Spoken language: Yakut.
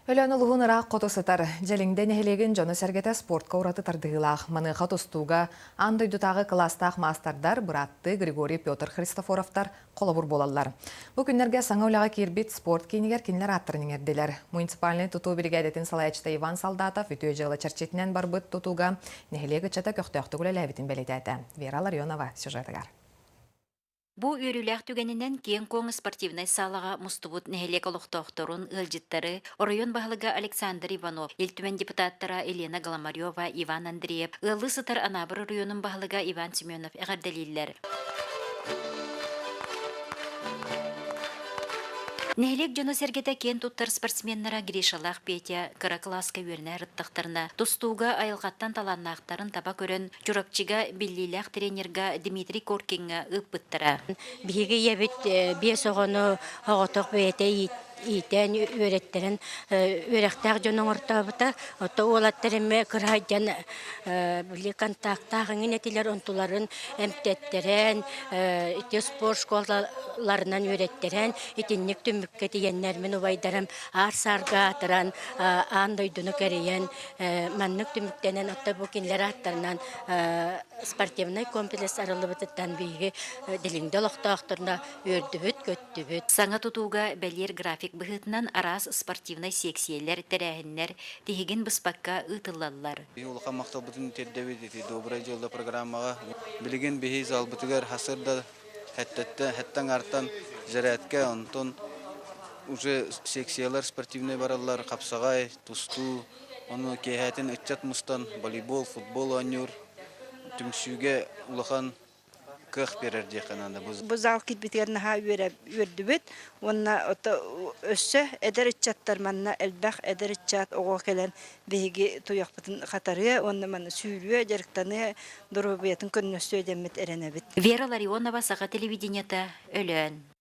Өлөөн улуһун ыраах хоту сытар Дьэлиҥдэ нэһилиэгин дьоно-сэргэтэ спортка ураты тардыһыылаах. Маныаха тустууга аан дойдутааҕы кылаастаах маастардар бырааттыы Григорий Петр Христофоровтар холобур буолаллар. Бу күннэргэ саҥа үлэҕэ киирбит спорт киинигэр кинилэр ааттарын иҥэрдилэр. Муниципальнай тутуу биригээдэтин салайааччыта Иван Солдатов үтүө дьыала чэрчитинэн барбыт тутууга нэһилиэк ыччата көхтөөхтүк үлэлээбитин бэлиэтээтэ. Вера Ларионова сюжетыгар. Бу үөрүүлээх түгэнинэн киэҥ-куоҥ спортивнай саалаҕа мустубут нэһилиэк олохтоохторун, ыалдьыттары, оройуон баһылыга Александр Иванов, Ил Түмэн депутаттара Елена Голомарева, Иван Андреев, ыаллыы сытар Анаабыр оройуонун баһылыга Иван Семенов эҕэрдэлииллэр. Нэһилиэк дьоно-сэргэтэ киэн туттар спортсменнара Гришалаах Петя кыра кылааска үөрэнэ ырыттахтарына, тустууга айылҕаттан талааннаахтарын таба көрөн, Чурапчыга биллиилээх тренерга Дмитрий Коркиҥҥа ыыппыттара. Биһиги ийэбит биэс оҕону оҕотох бэйэтэ иитэн, үөрэттэрэн үөрэхтээх дьон оҥортообута. Оттон уолаттар эмиэ кыра сылдьан били контактаах эҥин этилэр, онтуларын эмтэттэрэн, ити спорт школаларынан үөрэттэрэн, итинник түмүккэ тиийэннэр мин убайдарым аар-саарга аатыран, аан дойдуну кэрийэн Маннык түмүктэнэн, оттон бу кинилэр ааттарынан спортивнай комплекс арыллыбытыттан биһиги Дилиҥдэ олохтоохторуна үөрдүбүт-көттүбүт. Саҥа тутууга бэлиэр график быһыытынан араас спортивнай сиэксийэлэр, тэрээһиннэр тиһигин быспакка ыытыллаллар. Биһи улахан махталбытын тиэрдэбит ити Доброе дело программаҕа. Билигин биһи залбытыгар хасыр да хэттеттен, хэттэн артан зарядка, онтон уже секциялар спортивнай бараллар, хапсаҕай, тустуу, ону киэһэтин ыччат мустан волейбол, футбол оонньуур, түмсүүгэ улахан кыах биэрэр диэххэ наада. Бу зал киирбитигэр наһаа үөрдүбүт уонна өссө эдэр ыччаттар манна элбэх эдэр ыччат оҕо кэлэн биһиги туйахпытын хатарыа уонна манна сүүрүө, дьарыктаныа, доруобуйатын көннөстүө диэммит эрэнэбит. Вера Ларионова, Саха телевидениета, Өлөөн.